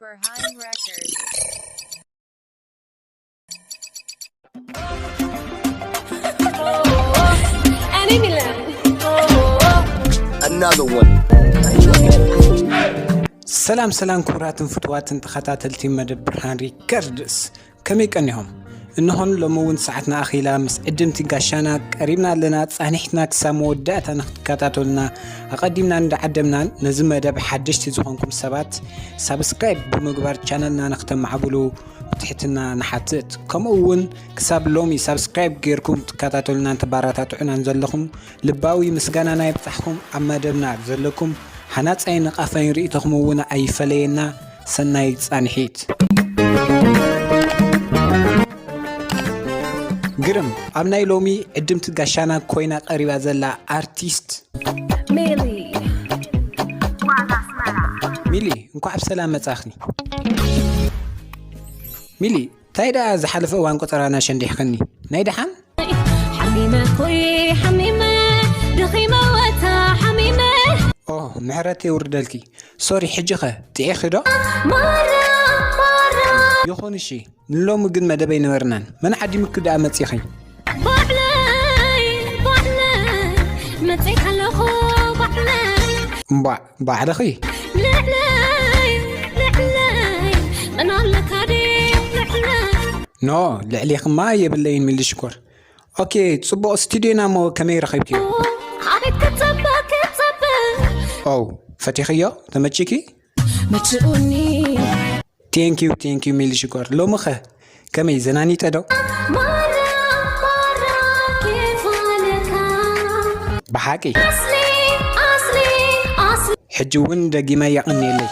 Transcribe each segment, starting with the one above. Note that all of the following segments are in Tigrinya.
Burhan Records. Another one. ሰላም ሰላም ክቡራትን ፍትዋትን ተኸታተልቲ መደብ ብርሃን ሪከርድስ፣ ከመይ ቀኒኹም? እንሆን ሎሚ እውን ሰዓትና ኣኺላ ምስ ዕድምቲ ጋሻና ቀሪብና ኣለና። ጻኒሕትና ክሳብ መወዳእታ ንክትከታተሉና ኣቐዲምና እንዳዓደምና፣ ነዚ መደብ ሓደሽቲ ዝኾንኩም ሰባት ሳብስክራይብ ብምግባር ቻነልና ንክተማዕብሉ ብትሕትና ንሓትት። ከምኡ እውን ክሳብ ሎሚ ሳብስክራይብ ጌርኩም ትከታተሉናን ተባራታትዑናን ዘለኹም ልባዊ ምስጋናና ይብጻሕኩም። ኣብ መደብና ዘለኩም ሃናጻይ ንቓፋይን ርእይቶኹም እውን ኣይፈለየና። ሰናይ ጻንሒት። ግርም ኣብ ናይ ሎሚ ዕድምቲ ጋሻና ኮይና ቀሪባ ዘላ ኣርቲስት ሜሊ ሚሊ፣ እንኳዕ ብሰላም መጻኽኒ። ሚሊ፣ እንታይ ደኣ ዝሓለፈ እዋን ቆጸራና ሸንዲሕኽኒ? ናይ ደሓን? ሓሚመ ኮይ ሓሚመ ደኺመ ወታ ሓሚመ ኦ፣ ምሕረት የውርደልኪ። ሶሪ፣ ሕጂ ኸ ጥዒኺ ዶ? ማራ ማራ ይኹን እሺ፣ ንሎሚ ግን መደብ ኣይነበርናን። መን ዓዲሙኪ ደኣ መጺኺ? ባዕለይ ባዕለይ መጺእ ኣለኹ ባዕለይ እምቧዕ፣ ባዕልኺ። ልዕለይ ልዕለይ መን ኣለካ ድዩ ልዕለይ ኖ፣ ልዕሌኽማ የብለይን ሚሊ ሽኮር። ኦኬ፣ ጽቡቕ። ስቱድዮና እሞ ከመይ ረኺብክዮ? ኣቤት ክትጸበ ክትጸበ ኦ፣ ፈቲኽዮ? ተመቺኪ? መችኡኒ ቴንኪዩ ቴንኪዩ ሚሊ ሽኮር። ሎሚ ኸ ከመይ፣ ዘናኒጠ ዶ? ማራ ማራ ኬፍ ኣለካ ብሓቂ ኣስሊ ኣስሊ ኣስሊ ሕጂ እውን ደጊመ የቐንየለይ።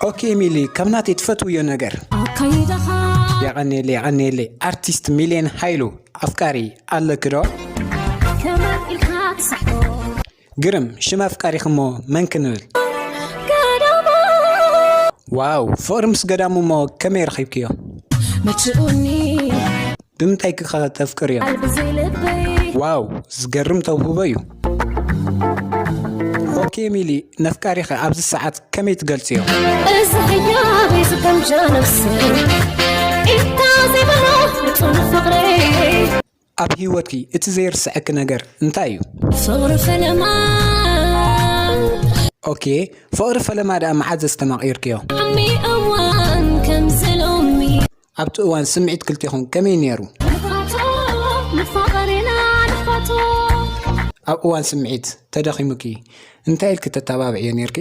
ኦኬ ሚሊ፣ ካብ ናተይ ትፈትውዮ ነገር ኣካይዳኻ የቐንየለይ፣ የቐንየለይ። ኣርቲስት ሚልዮን ሃይሉ፣ ኣፍቃሪ ኣለኪ ዶ? ከመይ ኢልካ ትስሕቦ ግርም፣ ሽም ኣፍቃሪኺ እሞ መን ክንብል? ገዳማ ዋው፣ ፍቕሪ ምስ ገዳሙ እሞ ከመይ ረኺብክዮ? መችኡኒ ብምንታይ ክኸ ተፍቅርዮ? ኣልብዚ ልበይ ዋው፣ ዝገርም ተውህቦ እዩ። ኦኬ ሚሊ፣ ነፍቃሪኸ ኣብዚ ሰዓት ከመይ ትገልጽዮ? እዚ ህያበይ ዝገምጃ ነፍሲ ኢልካ ዘይበሎ ንጹህ ፍቕረይ ኣብ ህይወትኪ እቲ ዘይርስዐኪ ነገር እንታይ እዩ? ፍቕሪ ፈለማ ኦኬ፣ ፍቕሪ ፈለማ ደኣ መዓዝ ኣስተማቒርክዮ? ዓሚ እዋን ከምዚ ሎሚ ኣብቲ እዋን ስምዒት ክልቴኹም ከመይ ነይሩ? ንፋቶ ንፋቐር ኢና ንፋቶ ኣብ እዋን ስምዒት ተደኺሙኪ እንታይ ኢልኪ ተተባብዕዮ ነይርኪ?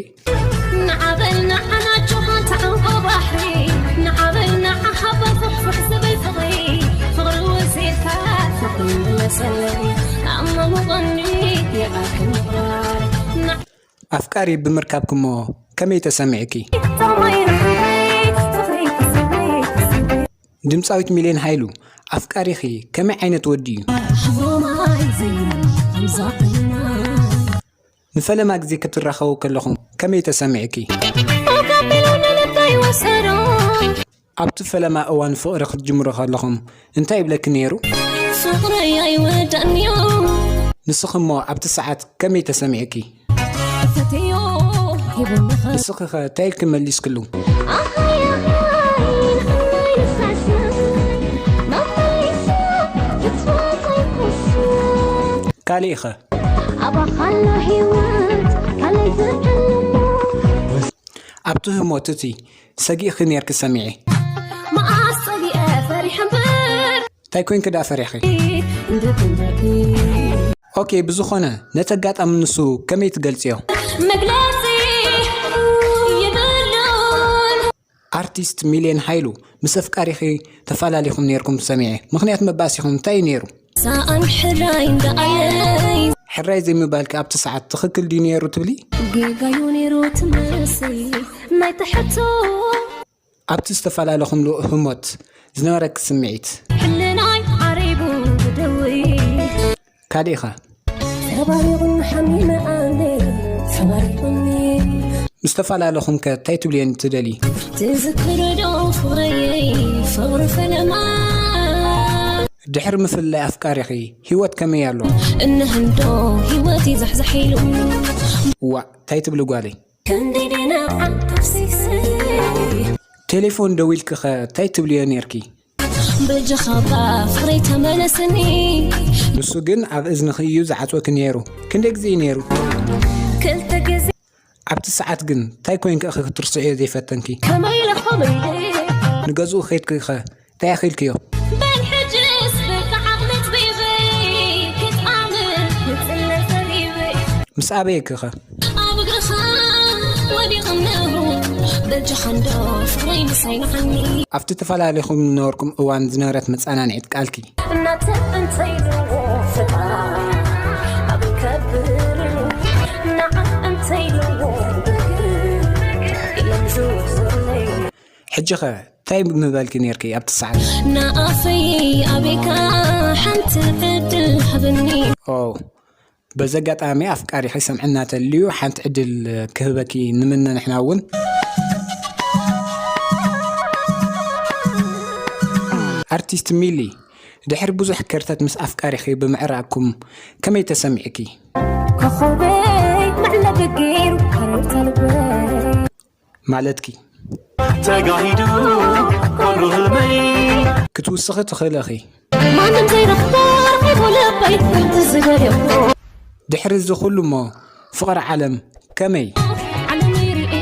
ንዓበል ንዓና ጆኻ ተዓንቆ ባሕሪ ንዓበል ንዓሓባ ፍሕፍሕ ዝብል ፍቕሪ ፍቕሪ ወሲድካ ፍቕሪ ይመለሰለይ ኣመሙቐኒ የቓልክኒ ፍቕሪ ኣፍቃሪ ብምርካብኪ እሞ ከመይ ተሰሚዕኪ? ታማይ ርሕራይ ፍቕሪ ተሰበይ ድምፃዊት ሚልዮን ሃይሉ፣ ኣፍቃሪኺ ከመይ ዓይነት ወዲ እዩ? ሕብሩ ማይ ዘይኑ ከምዛ ቁና ንፈለማ ግዜ ክትራኸቡ ከለኹም ከመይ ተሰሚዕኪ? ኣጋቢሉ ንልበይ ወሰዶ ኣብቲ ፈለማ እዋን ፍቕሪ ክትጅምሩ ከለኹም እንታይ ይብለኪ ነይሩ? ፍቕረይ ኣይወዳእንዮ ንስኺ እሞ ኣብቲ ሰዓት ከመይ ተሰሚዕኪ? ፈትዮ ሂቡኒ ኸ ንስኺ ኸ እንታይ ኢልኪ መሊስክሉ? ካሊእ ኸ? ኣባኻሎ ህይወት ካልይ ዝሕልሞ ኣብቲ ህሞት እቲ ሰጊእኺ ነይርኪ ሰሚዐ። መኣስ ጸጊአ ፈሪሐ እምበር እንታይ ኮይንኪ ደኣ ፈሪሕኺ? እንድትንበቂ ኦኬ፣ ብዝኾነ ነቲ ኣጋጣሚ ንሱ ከመይ ትገልጽዮ? መግለጺ የብሉን ኣርቲስት ሚልዮን ሃይሉ፣ ምስ ኣፍቃሪኺ ተፈላለኹም ነይርኩም ሰሚዐ። ምኽንያት መባእሲኹም እንታይ እዩ ነይሩ? ሳኣን ሕራይ እንዳኣለይ ሕራይ ዘይምባልኪ ኣብቲ ሰዓት ትኽክል ድዩ ነይሩ ትብሊ? ጌጋዩ ነይሩ ትመስል ናይ ትሕቶ ኣብቲ ዝተፈላለኹምሉ ህሞት ዝነበረኪ ስምዒት? ሕልናይ ዓሪቡ ብደዊ ካሊእኻ? ተባሪቑን ሓሚመ ኣነ ተባሪቑኒ ምስ ተፈላለኹም ከ እንታይ ትብልየን ትደሊ? ትዝክርዶ ፍቕረየይ ፍቕሪ ፈለማ ድሕሪ ምፍልላይ ኣፍቃሪኺ ህይወት ከመይ ኣሎ? እንህንዶ ህይወት ይዛሕዛሕ ኢሉ እዋእ፣ እንታይ ትብሊ ጓለይ? ክንደይ ደናዓ ተፍሲሰ ቴሌፎን ደዊልኪኸ እንታይ ትብልዮ ኔርኪ? በጃኻ ፍቕረይ ተመለስኒ። ንሱ ግን ኣብ እዝንኺ እዩ ዝዓጽወኪ ነይሩ። ክንደይ ግዜ እዩ ነይሩ? ክልተ ግዜ። ኣብቲ ሰዓት ግን እንታይ ኮይንኪ ኢኺ ክትርስዕዮ ዘይፈተንኪ? ከመይ ኢለ ከመይ ኢለ። ንገዝኡ ከይድኪኸ እንታይ ኣኺልክዮ? በል ሕጅስ በቃ ዓቕሚ ኣጥቢበይ ክትኣምን ንጽለ ዘሪበይ። ምስ ኣበየኪኸ? ኣብ እግርኻ ወዲቐ እነሆ በጃኻ እንዶ ፍቕረይ ምሳይ ንዓኒ። ኣብቲ ተፈላለኹም ዝነበርኩም እዋን ዝነበረት መጸናንዒት ቃልኪ። እናተ እንተይልዎ ፍቕራ ኣብ ከብር ንዓ እንተይልዎ ብግር ኢሎም ዝውሕዙለይ። ሕጂኸ እንታይ ምበልኪ ኔርኪ ኣብቲ ሰዓት? ንኣፈይ ኣቤካ ሓንቲ ዕድል ሃበኒ። ኦ፣ በዚ ኣጋጣሚ ኣፍቃሪኺ ሰምዕና ተልዩ ሓንቲ ዕድል ክህበኪ ንምነ ንሕና እውን። ኣርቲስት ሚሊ፣ ድሕሪ ብዙሕ ከርተት ምስ ኣፍቃሪኺ ብምዕራግኩም ከመይ ተሰሚዕኪ? ኮኾበይ መዕለቢ ገይሩ ሃረርታ ልበይ። ማለትኪ ተጋሂዱ ኩሉ ህልመይ ክትውስኺ ትኽእሊ ኢኺ። ማንም ዘይረኽቦ ረኺቡ ልበይ ከምቲ ዝደልዮ። ድሕሪ እዚ ኩሉ እሞ ፍቕሪ ዓለም ከመይ? ዓለም ይርኢ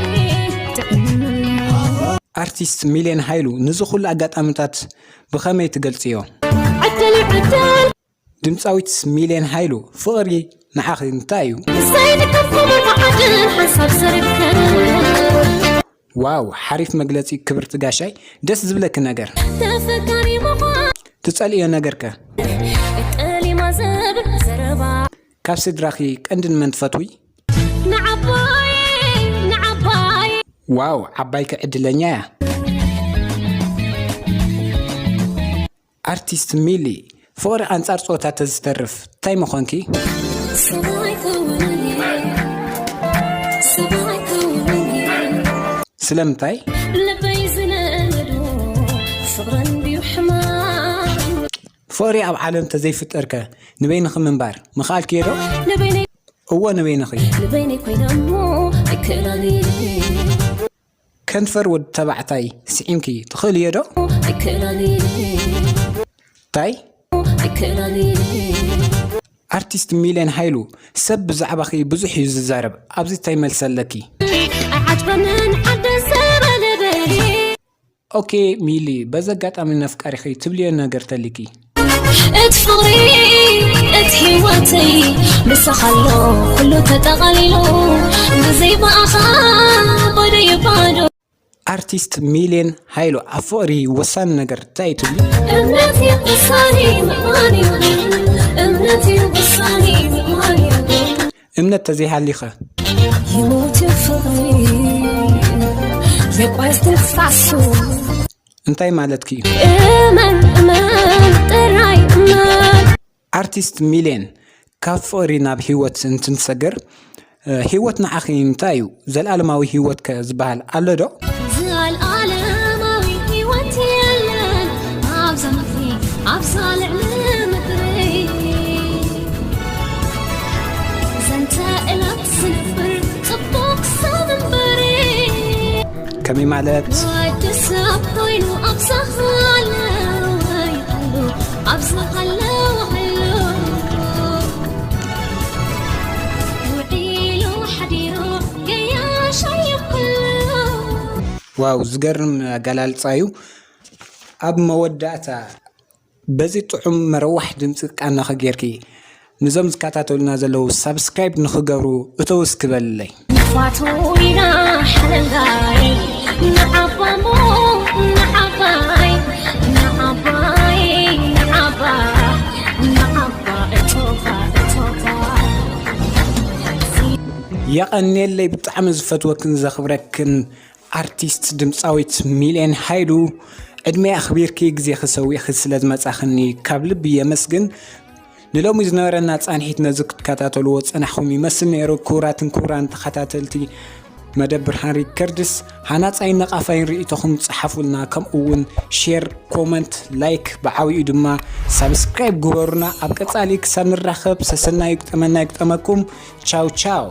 ጥዕምና። ኣርቲስት ሚልዮን ሃይሉ፣ ነዚ ኩሉ ኣጋጣሚታት ብኸመይ ትገልጽዮ? ዕድል እዩ ዕድል። ድምጻዊት ሚልዮን ሃይሉ፣ ፍቕሪ ንዓኺ እንታይ እዩ? ዘይንከፍሎ መዓድን ሓንሳብ ዘርግተን። ዋው፣ ሓሪፍ መግለጺ ክብርቲ ጋሻይ። ደስ ዝብለኪ ነገር? ተፈካሪ ምዃን። ትጸልእዮ ነገርከ? ጠሊማ ዘብል ዘረባ። ካብ ስድራኺ ቀንዲ ንመን ትፈትዊ? ንዓባይ ንዓባይ። ዋው፣ ዓባይኪ ዕድለኛ እያ። ኣርቲስት ሚሊ፣ ፍቕሪ ኣንጻር ጾታ ተዝተርፍ እንታይ ምኾንኪ? ሰብኣይ ክውንን እየ። ሰብኣይ ክውንን እየ። ስለምንታይ? ልበይ ዝለመዶ ፍቕረን ድዩ ሕማም? ፍቕሪ ኣብ ዓለም ተዘይፍጠርከ ንበይንኺ ምንባር ምኽኣልክዮ ዶ? ንበይነይ እወ ንበይንኺ። ንበይነይ ኮይነ እሞ ኣይክእላን እየ። ከንፈር ወዲ ተባዕታይ ስዒምኪ ትኽእልዮ ዶ? ኣይክእላን እየ። እንታይ? ኣይክእላን እየ። ኣርቲስት ሚልዮን ሃይሉ፣ ሰብ ብዛዕባኺ ብዙሕ እዩ ዝዛረብ፣ ኣብዚ እንታይ መልሲ ኣለኪ? ኣይዓጅበንን ዓደ ዘረለበይ። ኦኬ ሚሊ፣ በዚ ኣጋጣሚ ነፍቃሪኺ ትብልዮ ነገር ተሊኪ? እቲ ፍቕሪ እቲ ህይወተይ ምሳኻ ኣሎ ኩሉ ተጠቓሊሉ። ብዘይ ብኣኻ ባዶ እዩ ባዶ። ኣርቲስት ሚልዮን ሃይሉ፣ ኣብ ፍቕሪ ወሳኒ ነገር እንታይ እዩ ትብሊ? እምነት እዩ ውሳኔ ምእማን እዩ። እምነት እዩ ውሳኔ ምእማን እዩ። እምነት ተዘይሃሊኸ? ይሞት እዩ ፍቕሪ የቋይ ትንፋሱ። እንታይ ማለትኪ እዩ? እመን እመን ጥራይ እመን። ኣርቲስት ሚልዮን፣ ካብ ፍቕሪ ናብ ህይወት እንትንሰገር፣ እ፣ ህይወት ንዓኺ እንታይ እዩ? ዘልኣለማዊ ህይወትከ ዝበሃል ኣሎ ዶ? ዘልኣለማዊ ህይወት የለን ኣብዛ ምድሪ፣ ኣብዛ ልዕሊ ምድሪ። ዘንተ እለት ዝነብር ጽቡቕ ሰብ እምበሪ። ከመይ ማለት? ወዲ ሰብ ኮይኑ ኣብዛ ሃለወይ ኣሎ፣ ኣብዛ ሃለወ ኣሎ። ውዒሉ ሓዲሩ ገያሻይ ኩሉ። ዋው፣ ዝገርም ኣገላልጻ እዩ። ኣብ መወዳእታ በዚ ጥዑም መረዋሕ ድምፂ ቃናኸ ጌርኪ ንዞም ዝከታተሉና ዘለዉ ሳብስክራይብ ንኽገብሩ እተው እስኪ በልለይ። ንፋቱ ኢና ሓለንጋይ ንዓባሞ ንዓባይ ንዓባይ ንዓባ ንዓባ እቶኻ እቶኻ። የቐንየለይ፣ ብጣዕሚ ዝፈትወክን ዘኽብረክን ኣርቲስት ድምፃዊት ሚልየን ሃይሉ፣ ዕድመይ ኣኽቢርኪ ግዜኺ ሰዊእኺ ስለ ዝመጻኽኒ ካብ ልቢ የመስግን። ንሎሚ ዝነበረና ጻንሒት ነዚ ክትከታተልዎ ጸናሕኩም ይመስል ነይሩ። ክቡራትን ክቡራን ተኸታተልቲ መደብ ብርሃን ሪከርድስ፣ ሃናጻይን ነቓፋይን ርእይቶኹም ጸሓፉልና፣ ከምኡ እውን ሼር፣ ኮመንት፣ ላይክ፣ ብዓቢኡ ድማ ሳብስክራይብ ግበሩና። ኣብ ቀጻሊ ክሳብ ንራኸብ ሰሰናዩ ግጠመና ይግጠመኩም። ቻው ቻው።